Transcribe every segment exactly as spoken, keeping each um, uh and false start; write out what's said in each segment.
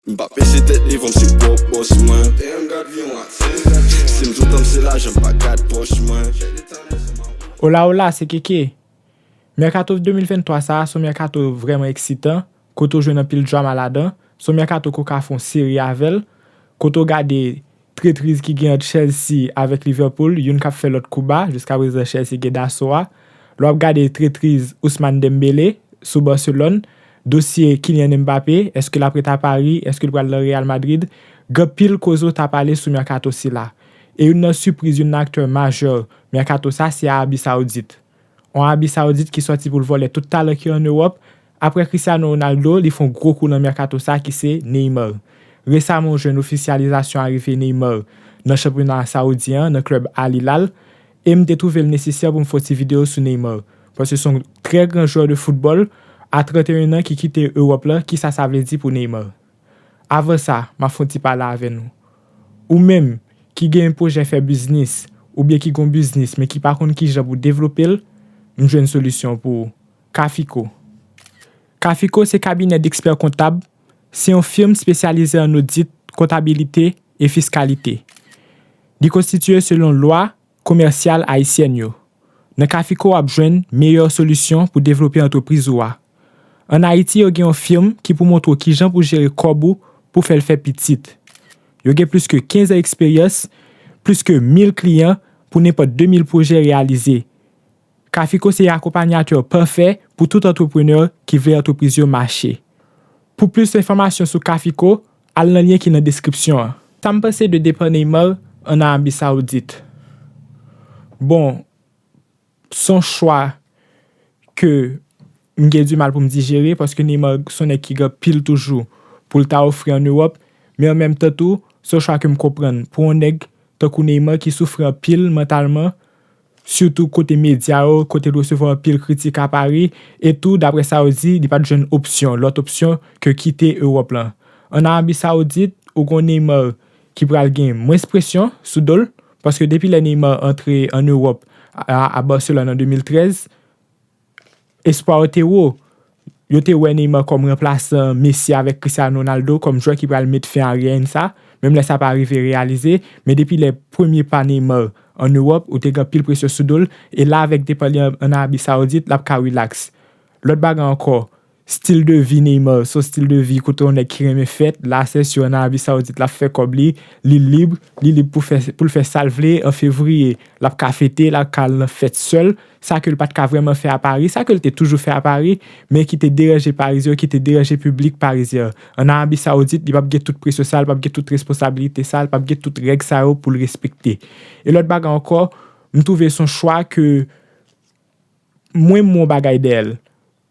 M pa pese tèt devan m, se pwòp bòs mwen. Si m toutan m se lajan, m pa gad pòch mwen. Ola ola, se Keke. Mèkato de mil venntwa sa a se yon mèkato vrèman eksitan, kote w jwenn anpil drama ladan. Se yon mèkato ke w ka fè yon seri avè l, kote w gade tretriz ki gen ant Chelsea avèk Liverpool, youn k ap fè lòt kou ba, jiskaprezan Chelsea gen daso a. Lè w ap gade tretriz Ousmane Dembélé sou Barcelone, dosye Kylian Mbappé, èske l ap ret a Paris, èske l pral nan Real Madrid, gen anpil koze w ta pale sou mèkato sila. E youn nan sipriz, youn nan aktè majè mèkato sa, se Arabi Saoudit. Yon Arabi Saoudit ki sòti pou l vòlè tout talan ki an Ewòp. Apre Cristiano Ronaldo, li fè yon gwo kou nan mèkato sa ki se Neymar. Resaman, w jwenn ofisyalizasyon arive Neymar nan chanpyona saoudyen an, nan klèb Al Hilal, e m te twouve l nesesè pou m fè yon ti videyo sou Neymar, paske se yon trè gran jwè de foutbòl a trannteyen an ki kite Ewòp la, kisa sa vle di pou Neymar. Avan sa, m ap fè yon ti pale avè nou. Ou menm ki gen pwojè fè biznis, oubyen ki gen yon biznis men ki pa konn kijan pou devlope l, m jwenn solisyon pou ou. Kafico. Kafico se kabinè dekspè kontab, se yon fim espesyalize an odit, kontabilite e fiskalite. Li konstitye selon lwa komèsyal ayisyèn yo. Nan Kafico w ap jwenn meyè solisyon pou devlope antrepriz ou a. Ann Ayiti, yo gen yon fim ki pou montre w kijan pou jere kòb ou pou fè l fè pitit. Yo gen plis ke kenz an eksperyans, plis ke mil kliyan pou nenpòt de mil pwojè reyalize. Kafico se akonpanyatè pafè pou tout antreprenè ki vle antrepriz yo mache. Pou plis enfòmasyon sou Kafico, al nan lyen ki nan deskripsyon an. Sa m panse de depa Neymar an Arabi Saoudit? Bon, se yon chwa ke m gen dimal pou m dijere, paske Neymar se yon nèg ki gen anpil toujou pou l ta ofri an Ewòp, men an menm tan tou, se yon chwa ke m konprann pou yon nèg tankou Neymar ki soufri anpil mantalman, sitou kote medya yo, kote l resevwa anpil kritik a Paris, e tou, daprè sa yo di, li pa t jwenn opsyon, lòt opsyon ke kite Ewòp lan. An Arabi Saoudit, ou gen yon Neymar ki pral gen mwens presyon sou do l, paske depi lè Neymar antre an Ewòp a, a Barcelone an de mil trèz, espwa yo te wo. Yo te wè Neymar kòm ranplasan Messi avèk Cristiano Ronaldo, kòm jwè ki pral met fen a rèy sa. Menm lè sa pa rive reyalize, men depi lè premye pa Neymar an Ewòp, ou te gen anpil presyon sou do l, e la avèk depa li an, an Arabi Saoudit, l ap ka rilaks. Lòt bagay ankò, stil de vi Neymar, se yon stil de vi kote yon nèg ki renmen fèt, la se si an Arabi Saoudit, l ap fè kòb li, li lib, li lib pou fè, pou l fè sa l vle, an fevriye, l ap ka fete, l ap ka al nan fèt sèl, sa ke l pa t ka vrèman fè a Paris, sa ke l te toujou fè a Paris, men ki te deranje Parizyen yo, ki te deranje piblik parizyen an. An Arabi Saoudit, li p ap gen tout presyon sa, li p ap gen tout responsabilite sa, li p ap gen tout règ sa yo pou l respekte. E lòt bagay ankò, m twouve se yon chwa ke mwen m wè yon bagay dèyè l.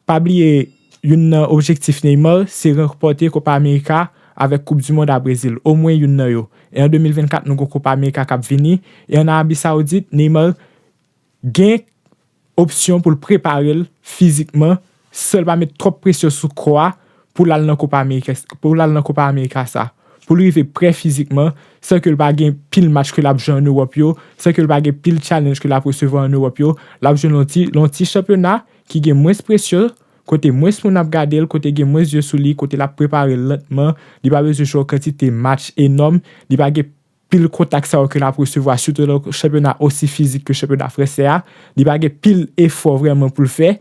Pa bliye, youn nan objektif Neymar se ranpòte Copa America avèk Koup di Mond a Brezil, omwen youn nan yo. E an de mil vennkat, nou gen Copa America k ap vini, e an Arabi Saoudit, Neymar gen opsyon pou l prepare l fizikman san l pa met twòp presyon sou kò a pou l al nan Copa America, pou l al nan Copa America sa. Pou l rive prè fizikman, san ke l pa gen pil match ke l ap jwe an Ewòp yo, san ke l pa gen pil challenge ke l ap resevwa an Ewòp yo, l ap jwe nan yon ti, nan yon ti chanpyona ki gen mwens presyon, kote mwens moun ap gade l, kote gen mwens zye sou li, kote l ap prepare l lantman, li pa bezwen jwe yon kantite match enòm, li pa gen pil kontak sa yo ke l ap resevwa, sitou nan chanpyona osi fizik ke chanpyona fransè a, li pa gen pil efò vrèman pou l fè.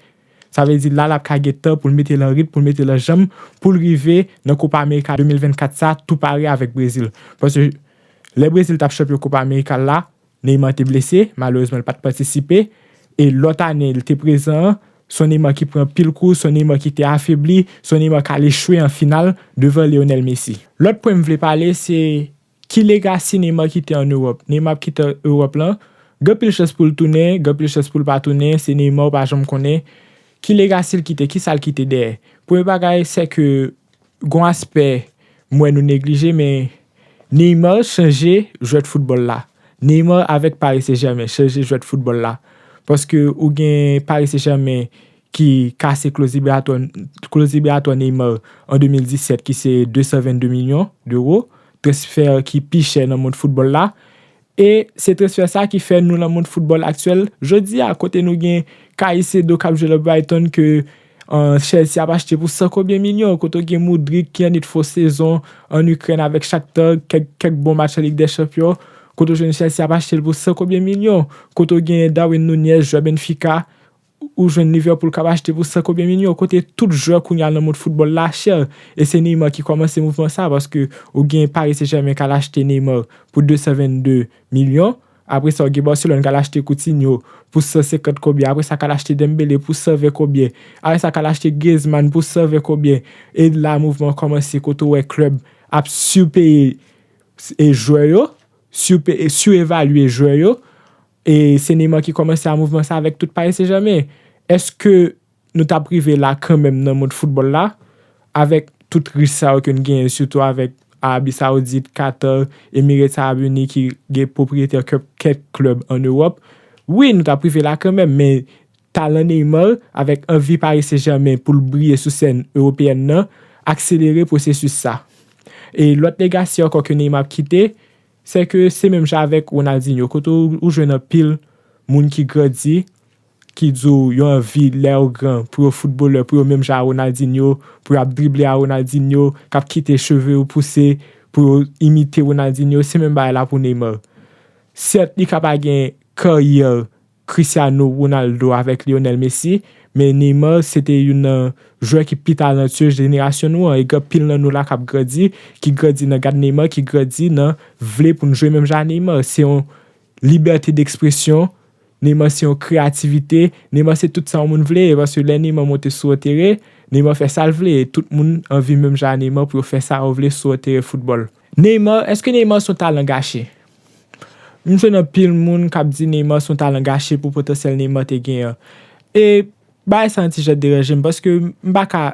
Sa vle di la l ap ka gen tan pou l mete l an rit, pou l mete l an janm, pou l rive nan Copa America de mil vennkat sa tou pare avèk Brezil. Paske lè Brezil t ap chanpyon Copa America la, Neymar te blese, malerezman li pa t patisipe, e lòt ane li te prezan an, se yon Neymar ki pran pil kou, se yon Neymar ki te afebli, se yon Neymar k al echwe an final devan Lionel Messi. Lòt pwen m vle pale se ki legacy Neymar kite an Ewòp? Neymar ap kite Ewòp lan, gen anpil chans pou l tounen, gen anpil chans pou l pa tounen, se Neymar, ou pa janm konnen. Ki legacy l kite? Kisa l kite dèyè? Premye bagay, se ke gen yon aspè m wè nou neglije, men Neymar chanje jwèt foutbòl la. Neymar avèk Paris Saint-Germain chanje jwèt foutbòl la. Paske ou gen Paris Saint-Germain ki kase kloz libratwa, kloz libratwa Neymar an de mil disèt, ki se de san vennde milyon dewo, transfè ki pi chè nan mond foutbòl la. E se transfè sa ki fè nou nan mond foutbòl aktyèl jodi a, kote nou gen Caicedo k ap jwe nan Brighton, ke An, Chelsea ap achte pou san konbyen milyon, kote w gen Mudryk ki annit fo sezon an Ikrèn avèk Shakhtar, kèk, kèk bon match an Lig dè Chanpyon, kote w jwenn Chelsea ap achte l pou san konbyen milyon, kote w gen Darwin Nunez, jwè Benfica, ou jwenn Liverpool k ap achte pou san konbyen milyon, kote tout jwè kounye a nan mond foutbòl la chè, e se Neymar ki kòmanse mouvman sa, paske ou gen Paris Saint-Germain k al achte Neymar pou de san vennde milyon, apre sa, ou gen Barcelone k al achte Coutinho pou san senkant konbyen, apre sa, k al achte Dembélé pou san ven konbyen, apre sa, k al achte Griezmann pou san ven konbyen, e la, mouvman an kòmanse kote w wè klèb ap sipeye e jwè yo, sipe- e sirevalye jwè yo, e se Neymar ki kòmanse a mouvman sa avèk tout Paris Saint-Germain. Èske nou t ap rive la kanmenm nan mond foutbòl la, avèk tout rich sa yo ke n genyen, sitou avèk Arabi Saoudit, Qatar, Emirates Arab Unis ki gen pwopriyetè kèk, kèk klèb an Ewòp? Wi, nou t ap rive la kanmenm, men talan Neymar avèk anvi Paris Saint-Germain pou l briye sou sèn ewopeyèn nan akselere pwosesis sa. E lòt legasi ankò ke Neymar ap kite, se ke se menm jan avèk Ronaldinho, kote w, ou jwenn anpil moun ki grandi, ki di w yo anvi lè yo gran pou yo foutbolè, pou yo menm jan a Ronaldinho, pou yo ap drible a Ronaldinho, k ap kite cheve yo pouse pou yo imite Ronaldinho, se menm bagay la pou Neymar. Sèt, li ka pa gen karyè Cristiano Ronaldo avèk Lionel Messi, men Neymar se te youn nan jwè ki pi talantye jenerasyon nou an, e gen anpil nan nou la k ap grandi, ki grandi nan gad Neymar, ki grandi nan vle pou n jwe menm jan a Neymar. Se yon libète dekspresyon, Neymar se yon kreyativite, Neymar se tout sa yon moun vle, paske lè Neymar monte sou yon teren, Neymar fè sa l vle, e tout moun anvi menm jan a Neymar pou yo fè sa yo vle sou yon teren foutbòl. Neymar, èske Neymar se yon talan gache? M jwenn anpil moun k ap di Neymar se yon talan gache pou potansyèl Neymar te genyen an. E bagay sa yon ti jan deranje m, paske m pa ka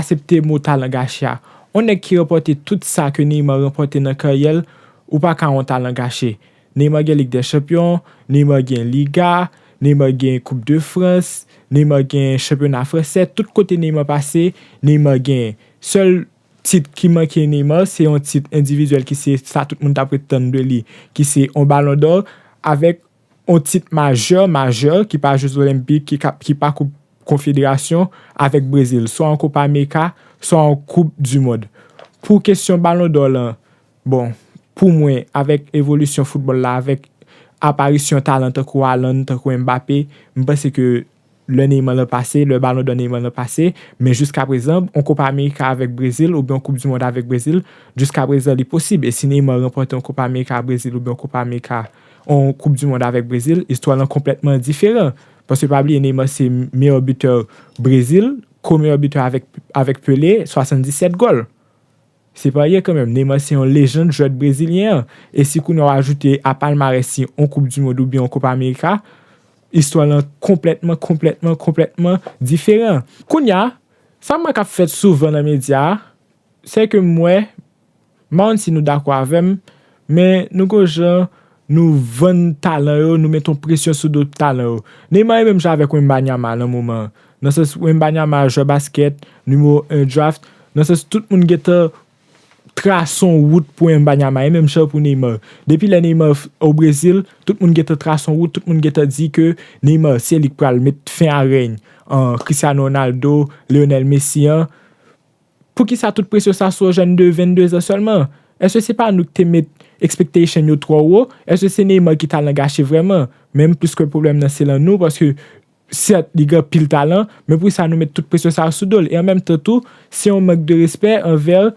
aksepte mo talan gache a. Yon nèg ki ranpòte tout sa ke Neymar ranpòte nan karyè l, ou pa ka yon talan gache. Neymar gen Lig dè Chanpyon, Neymar gen Liga, Neymar gen Koup de Frans, Neymar gen chanpyona fransè. Tout kote Neymar pase, Neymar gen. Sèl tit ki manke Neymar, se yon tit endividyèl ki se sa tout moun t ap ret tann de li, ki se yon Balon dò, avèk yon tit majè, majè, ki pa Jeux Olympiques, ki ka, ki pa Koup Konfederasyon avèk Brezil, swa yon Copa America, swa yon Coupe du Monde. Pou kesyon Balon dò lan, bon, pou mwen, avèk evolisyon foutbòl la, avèk aparisyon talan tankou Haaland, tankou Mbappé, m panse ke lè Neymar lan pase, lè Balon dò Neymar lan pase, men jiska prezan, yon Copa America avèk Brezil oubyen yon Coupe du Monde avèk Brezil, jiska prezan, li posib. E si Neymar ranpòte yon Copa America a Brezil oubyen yon Copa America, yon Coupe du Monde avèk Brezil, istwa lan konplètman diferan. Paske pa bliye, Neymar se meyè bitè Brezil, ko-meyè bitè avèk, avèk Pelé, swasanndisèt gòl. Se pa ryen kanmenm. Neymar se yon lejand jwèt brezilyen an. E si kounye a w ajoute a palmarès li yon Koup di Mond oubyen yon Kopa Amerika, istwa lan konplètman, konplètman, konplètman diferan. Kounye a, sa m wè k ap fèt souvan nan medya a, se ke m wè, m pa konn si nou dakò avè m, men nou gon jan nou vann talan yo, nou met yon presyon sou do talan yo. Neymar e menm jan avèk Wembanyama nan moman an. Nan sans Wembanyama jwè baskèt, nimewo en draft, nan sans tout moun gentan trase yon wout pou Wembanyama, e menm jan pou Neymar. Depi lè Neymar f- o Brezil, tout moun gentan trase yon wout, tout moun gentan di ke Neymar se li k pral met fen a rèy an Cristiano Ronaldo, Lionel Messi an. Poukisa tout presyon sa sou yon jèn de vennde zan sèlman? Èske se pa nou ki te met expectation yo twò wo? Èske se Neymar ki talan gache vrèman? Menm plis ke pwoblèm nan se lan nou, paske sèt, li gen anpil talan, men poukisa nou met tout presyon sa sou do l? E an menm tan tou, se yon mank de respè anvè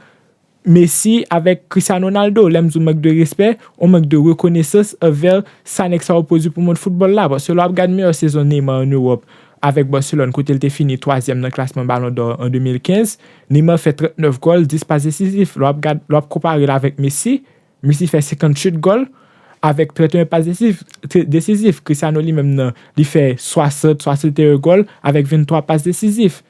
Messi avèk Cristiano Ronaldo. Lè m di yon mank de respè, yon mank de rekonesans anvè sa nèg sa yo pwodui pou mond foutbòl la. Paske lè w ap gad meyè sezon Neymar an Ewòp avèk Barcelone, kote l te fini twazyèm nan klasman Balon dò an de mil kenz, Neymar fè trannèf gòl, dis pas desizif. Lè w ap gad, lè w ap konpare l avèk Messi, Messi fè senkantuit gòl avèk trannteyen pas desizif, tre- desizif. Cristiano li menm nan, li fè swasant, swasanteyen gòl avèk venntwa pas desizif.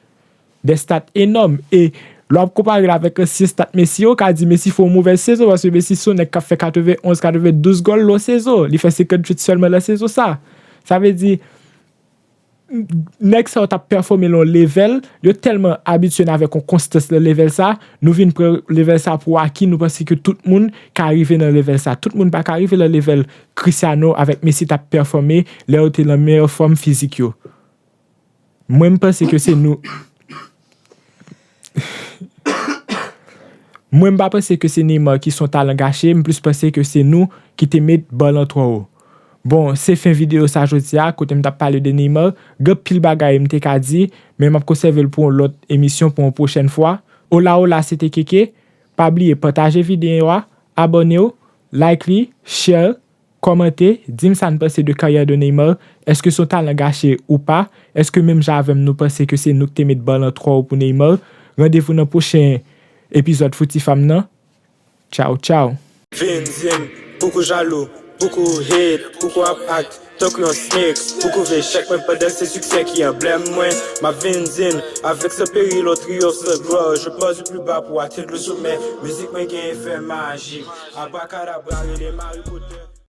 De stat enòm. E lè w ap konpare l avèk ansyen stat Messi yo, w ka di Messi fè yon movèz sezon, paske Messi se yon nèg k ap fè katrevenonz, katrevendouz gòl lan sezon. Li fè senkantuit sèlman lan sezon sa. Sa vle di, nèg sa yo t ap pèfòme lan yon levèl, yo tèlman abitye n avèk yon konstans lan levèl sa, nou vin pran levèl sa pou aki, nou panse ke tout moun ka rive nan levèl sa. Tout moun pa ka rive lan levèl Cristiano avèk Messi t ap pèfòme lè yo te lan meyè fòm fizik yo. Mwen, m panse ke se nou. Mwen, m pa panse ke se Neymar ki se yon talan gache, m plis panse ke se nou ki te met bal an twò wo. Bon, se fen videyo sa jodi a, kote m t ap pale de Neymar. Gen anpil bagay m te ka di, men m ap konsève l pou yon lòt emisyon, pou yon pwochèn fwa. Ola ola, se te Keke. Pa bliye pataje videyo a, abòne w, like li, share, kòmante, di m sa n panse de karyè de Neymar. Èske se yon talan gache ou pa? Èske menm jan avè m nou panse ke se nou ki te met bal an twò wo pou Neymar? Randevou nan pwochen epizòd Fouti Fam nan. Tchaw, tchaw. Vin di m, pouki w jalou, pouki w hate, pouki w ap act tankou yon snake, pouki w vle echèk mwen pandan se siksè ki anblèm mwen. M ap vin di n, avec ce péril on triomphe sans gloire, je pars du plus bas pour atteindre le sommet. Mizik mwen gen efè majik, abrakadabra rele Harry Potter.